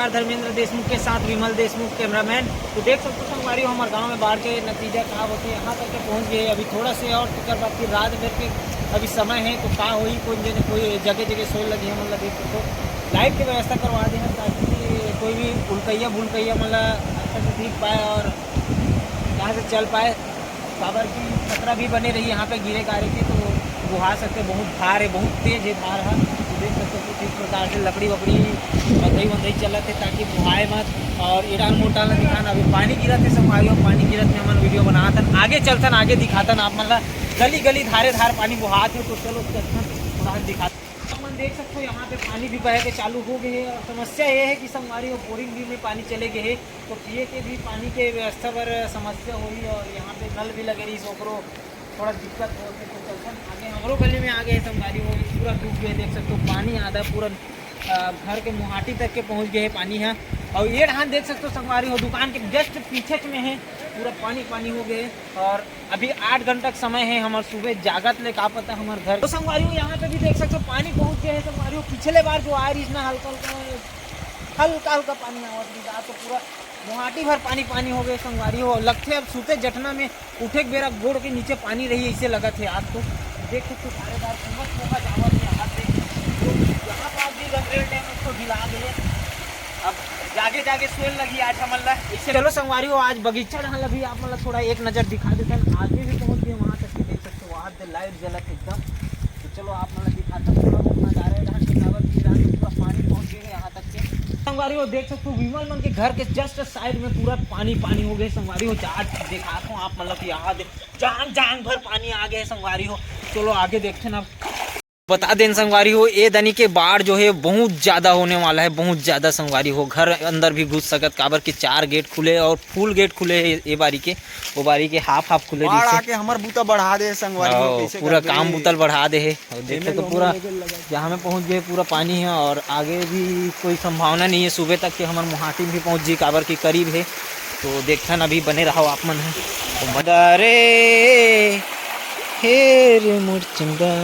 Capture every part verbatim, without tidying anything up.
धर्मेंद्र देशमुख के साथ विमल देशमुख, कैमरामैन। तो देख सकते हो संगवारी हो, हमारे गांव में बाढ़ के नतीजा का होते, यहाँ तक के पहुँच गए। अभी थोड़ा से और तेकर बाद फिर रात भर के अभी समय है, तो का होई, कोई जगह कोई जगह जगह सोए लगी है, मतलब देख सकते हो लाइट की व्यवस्था करवा दी है, ताकि कोई भी उल्कैया भुलकैया मतलब अच्छा से दिख पाए और यहाँ से चल पाए। काबर की खतरा भी बने रही, यहाँ पे गिरे गारे के तो बुहा सकते, बहुत धार है, बहुत तेज है धार है। तो देख सकते हो कि किस प्रकार से लकड़ी वकड़ी बंधई वंधई चलत है, ताकि बुहाए मत। और इडान मोटा ला दिखान, अभी पानी गिरत है संगवारी हो, पानी गिरत में हमन वीडियो बनात हन, आगे चलथन, आगे दिखाथन आप मन ला। गली गली धारे धार पानी बुहात है, तो चलो चलथन थोड़ा दिखा। हमन देख सकते हो यहाँ पे पानी भी बहे के चालू हो गए है और समस्या ये है कि संगवारी हो बोरिंग भी में पानी चले गए है, तो पिए के भी पानी के व्यवस्था बर समस्या होई और यहाँ पे नल भी लगे रही, ओकरो थोड़ा दिक्कत होत है। तो चलथन आगे, हमरो गली में आ गए संगवारी हो, पूरा डूब गए, देख सकते हो पानी आधा पूरा अ, घर के मुहाटी तक के पहुँच गए है पानी है। और ये धान देख सकते हो संगवारी हो, दुकान के जस्ट पीछे में है, पूरा पानी पानी हो गए। और अभी आठ घंटा का समय है हमार, सुबह जागत ले का पता हमार घर। तो संगवारी हो यहाँ पे भी देख सकते हो पानी पहुँच गए है संगवारी हो, पिछले बार जो आए रही ना हल्का हल्का हल्का हल्का पानी आवत रही, आज तो पूरा मुहाटी भर पानी पानी हो गए संगवारी हो। लगथे अब सुते जटना में उठे के बेरा गोड़ के नीचे पानी रही, ऐसे लगत है आज तो। देख सकते हो, धारेदार पूरा सूखा जावत है, हाथ देख सकते हो। यहाँ पास भी गंगरेल डैम एक ठो ढिला गए, अब जागे जागे सोए लगी आज हमन ला। ऐसे चलो संगवारी हो, आज बगीचा डहन ला भी आप मन ला थोड़ा एक नजर दिखा देथन। आदमी भी पहुँच गए वहाँ तक के, देख सकते हो, वहाँ पे लाइट जलत है एकदम। तो चलो आप मन ला दिखाता हूँ थोड़ा बहुत नजारा है, जहाँ से काबर की रात में पूरा पानी पहुँच गए यहाँ तक के। संगवारी हो देख सकते हो, विमल मन के घर के जस्ट साइड में पूरा पानी पानी हो गए संगवारी हो। आज दिखाता हूँ आप मन ला कि यहाँ दे जांग जांग भर पानी आ गए संगवारी हो। चलो आगे देखते ना। बता देन संगवारी हो, ए दनी के बाढ़ जो है बहुत ज्यादा होने वाला है, बहुत ज्यादा संगवारी हो। घर अंदर भी घुस सकत, काबर कि चार गेट खुले और फुल गेट खुले है ए बारी के, ओ बारी के हाफ हाफ खुले बाढ़ रहिसे। आके हमर बूता बढ़ा दे संगवारी हो, हाँ, कइसे पूरा करबे? काम बुतल बढ़ा दे है। और देख एमे सकते हो लोग पूरा लेके लगा। जहाँ में पहुँच गए पूरा पानी है और आगे भी कोई संभावना नहीं है सुबह तक के हमर मुहाटी में भी पहुँच जी, काबर की करीब है। तो देखथन अभी बने रहो आप मन है। तो मदारे हे रे मोर चंदा।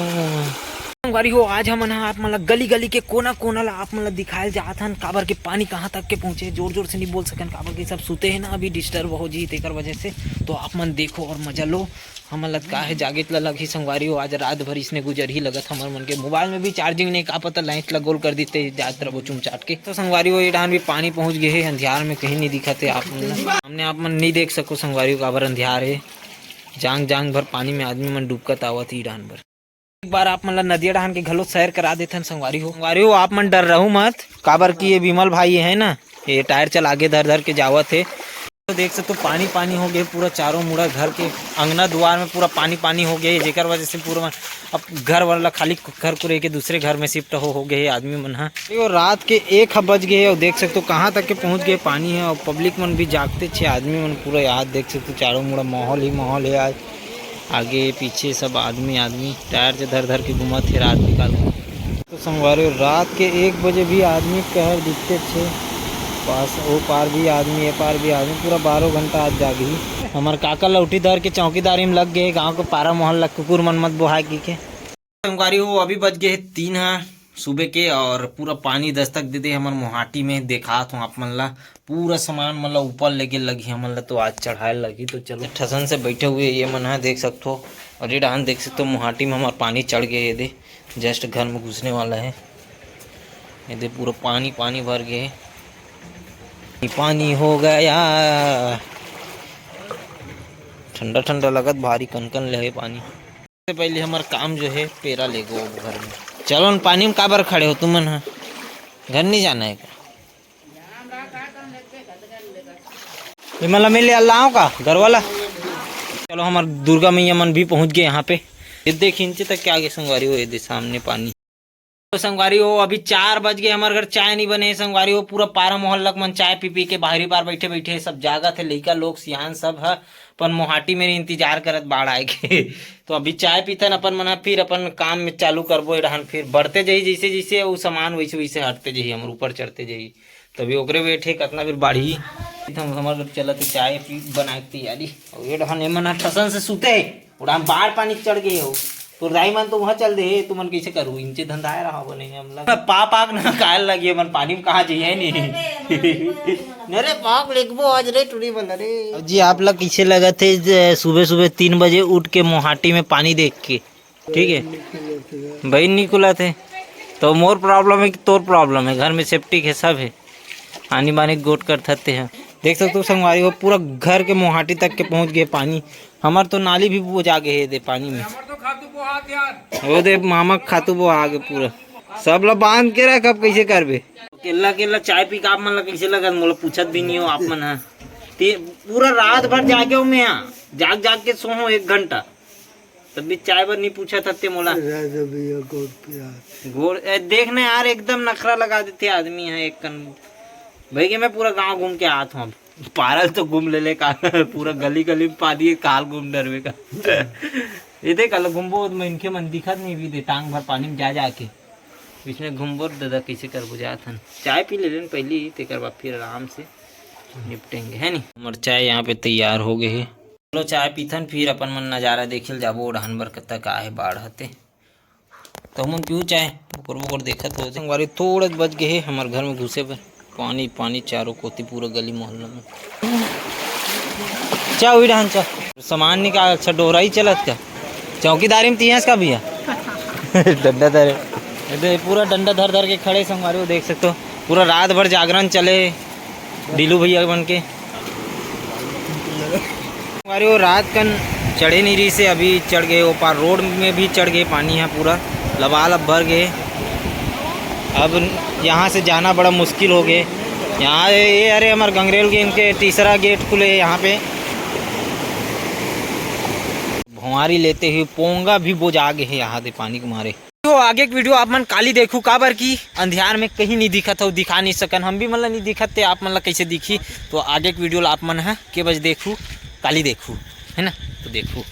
संगवारी हो, आज हमन ह आप मन ला गली गली के कोना कोना ला आप मन ला दिखाए जात हन, काबर के पानी कहाँ तक के पहुँचे। जोर जोर से नहीं बोल सकन, काबर के सब सुते हैं ना, अभी डिस्टर्ब हो जी तेकर वजह से। तो आप मन देखो और मजा लो। हमन ला का है, जागेत ला लगही संगवारी हो, आज रात भर इसने गुजरही लगत हमर मन के। मोबाइल में भी चार्जिंग नहीं, का पता लाइट ला गोल कर देते जात रहो चुमचाट के। तो संगवारी हो, ये डहान भी पानी पहुँच गए है, अंधियार में कहीं नहीं दिखत है आप मन ला। सामने आप मन नहीं देख सको संगवारी हो, काबर अंधियार है। जांग जांग भर पानी में आदमी मन डूबकत आवत ही डहान भर। एक बार आप मन ला नदिया डहान के घलो सैर करा देथन संगवारी हो। संगवारी हो, आप मन डर रहू मत, काबर कि ये विमल भाई है ना, ये टायर चला के धर धर के जावत है। तो देख सकते हो, पानी पानी हो गए पूरा, चारों मुड़ा घर के अंगना दुआर में पूरा पानी पानी हो गया है, जेकर वजह से पूरा अब घर वाला खाली घर को रह के दूसरे घर में शिफ्ट हो, हो गए है आदमी मन हा। ये रात के एक ह बज गए है और देख सकते हो कहाँ तक के पहुँच गए पानी है और पब्लिक मन भी जागते छे, आदमी मन पूरा याद देख सकते हो, चारों मुड़ा माहौल ही माहौल है आज। आगे पीछे सब आदमी आदमी टायर से धर धर के घूमत हे रात निकाल के। तो संगवारी हो, रात के एक बजे भी आदमी कहर दिखते छे। पास ओ पार भी आदमी, ए पार भी आदमी, पूरा बारह घंटा आज जागही। हमर काका लौठी धर के चौकीदारी में लग गए, गांव के पारा मोहल्ला कुकुर मन मत बोहाय की के। संगवारी हो, अभी बज गए हे तीन हा सुबह के और पूरा पानी दस्तक दे दे हमर मोहाटी में। देखात हूँ आप मन ला, पूरा सामान मन ला ऊपर लेके लगी हमन ला, तो आज चढ़ाए लगी। तो चलो, ठसन से बैठे हुए ये मन है, देख सकते हो। और ये डहान देख सकते हो, मोहाटी में हमार पानी चढ़ गए, ये दे जस्ट घर में घुसने वाला है। ये दे पूरा पानी पानी भर गए, पानी हो गया, ठंडा ठंडा लगत, भारी कनकन ले है पानी। सबसे पहले हमार काम जो है पेरा ले गो अब घर में। चलो न, पानी में काबर खड़े हो तुमन ह? घर नहीं जाना है का? ये मला मिले अल्लाह का घर वाला। चलो, हमार दुर्गा मैया मन भी पहुंच गए यहाँ पे। ये देख, इंचे तक के आगे संगवारी हो, ये दे सामने पानी। तो संगवारी हो, अभी चार बज गए, हमारे घर चाय नहीं बने है संगवारी हो। पूरा पारा मोहल्ला के मन चाय पी पी के बाहरी पार बैठे बैठे सब जागत है, लइका लोग सियान सब है, अपन मोहाटी में इंतजार करत बाढ़ आए के। तो अभी चाय पीथन अपन मन ह, फिर अपन काम में चालू करबो। ये डहान फिर बढ़ते जाही, जैसे जैसे वो सामान वैसे वैसे हटते जाही, हमर ऊपर चढ़ते जाही। तभी ओकरे वेट है, कितना बेर बाढ़ी। हम हमर चलत हे चाय पी, बनाए के तैयारी। और ये डहान एमन ह ठसन से सुते हे, उड़ान बाढ़ पानी चढ़ गए हो। तो दाई मन तो वहाँ चल दे हे, तुमन कैसे करू? इंचे धंधाए रहा बने हमला। पाप आग ना कायल लगे, मन पानी में कहाँ जाइए नहीं। अरे पाक लेकबो आज रे टूरी बन रे। अब जी आप ला कइसे लगत हे जे सुबह सुबह तीन बजे उठ के मोहाटी में पानी देख के? ठीक है भाई, निकुलत हे तो मोर प्रॉब्लम है कि तोर प्रॉब्लम है? घर में सेप्टिक है, सब है, आनी बानी गोठ करथस ते ह। देख सकत हो संगवारी हो, पूरा घर के मोहाटी तक के पहुंच गे पानी। हमर तो नाली भी बोजा गे हे दे पानी में। हमर तो खातू बोहात यार। ओ दे मामा खातू बोहा गे पूरा। सब ला बांध के रख, अब कइसे करबे? अकेल्ला अकेल्ला चाय पी के आप मन ला कइसे लगत, मोला पूछत भी नहीं हो आप मन ह। ते पूरा रात भर जागे हो मैं यहाँ, जाग जाग के सो हो एक घंटा, तब भी चाय बर नहीं पूछत हस ते मोला। राजा भैया गोड़ पिया। गोड़, ए, देख ना यार, एकदम नखरा लगा देथे आदमी ह एक कन। भाई के मैं पूरा गांव घूम के आत हूँ अब। पारल तो घूम ले ले का, पूरा गली गली में पानी है, काल घूम डरबे का। ये देख, अल घूमबो तो मनखे मन दिखत नहीं भी दे, टांग भर पानी में जा जाके। इसमें घूमबो तो दादा, कइसे करबो जात हन। चाय पी ले लेन पहली, तेकर बाद फिर आराम से निपटेंगे, है नी? हमर चाय यहाँ पे तैयार हो गए हे। चलो चाय पीथन, फिर अपन मन नजारा देखे ल जाबो, ओढ़ान बर कतक आए बाढ़ हते। तो हमन पीहू चाय, ओकर बोकर देखत हो। संगवारी थोड़ा बच गए हे हमर घर में घुसे बर। पानी, पानी चारों कोती पूरा गली मोहल्ला में। चा उही डहन चा। सामान निकाल, अच्छा डोहराई चलत का? चौकीदारी में तिहस का भैया? डंडा धरे। ये दे, पूरा डंडा धर धर के खड़े संगवारी हो, देख सकते हो। पूरा रात भर जागरण चले हे डीलू भैया बन के। संगवारी हो, रात कन चढ़े नहीं रहिसे, अभी चढ़ गए, ओ पार रोड में भी चढ़ गए, पानी है पूरा लबालब भर गए। अब यहाँ से जाना बड़ा मुश्किल हो गए। यहाँ ये, ये अरे हमर गंगरेल के इनके तीसरा गेट खुले हे यहाँ पे। भुआरी लेते हुए पोंगा भी बोजा गे हे यहाँ दे पानी के मारे। तो आगे के वीडियो आप मन काली देखू, काबर कि अंधियार में कहीं नहीं दिखत हो, दिखा नहीं सकन, हम भी मन ला नहीं दिखत, ते आप मन ला कैसे दिखी? तो आगे के वीडियो ला आप मन ह के बजे देखू, काली देखू, है ना? तो देखू।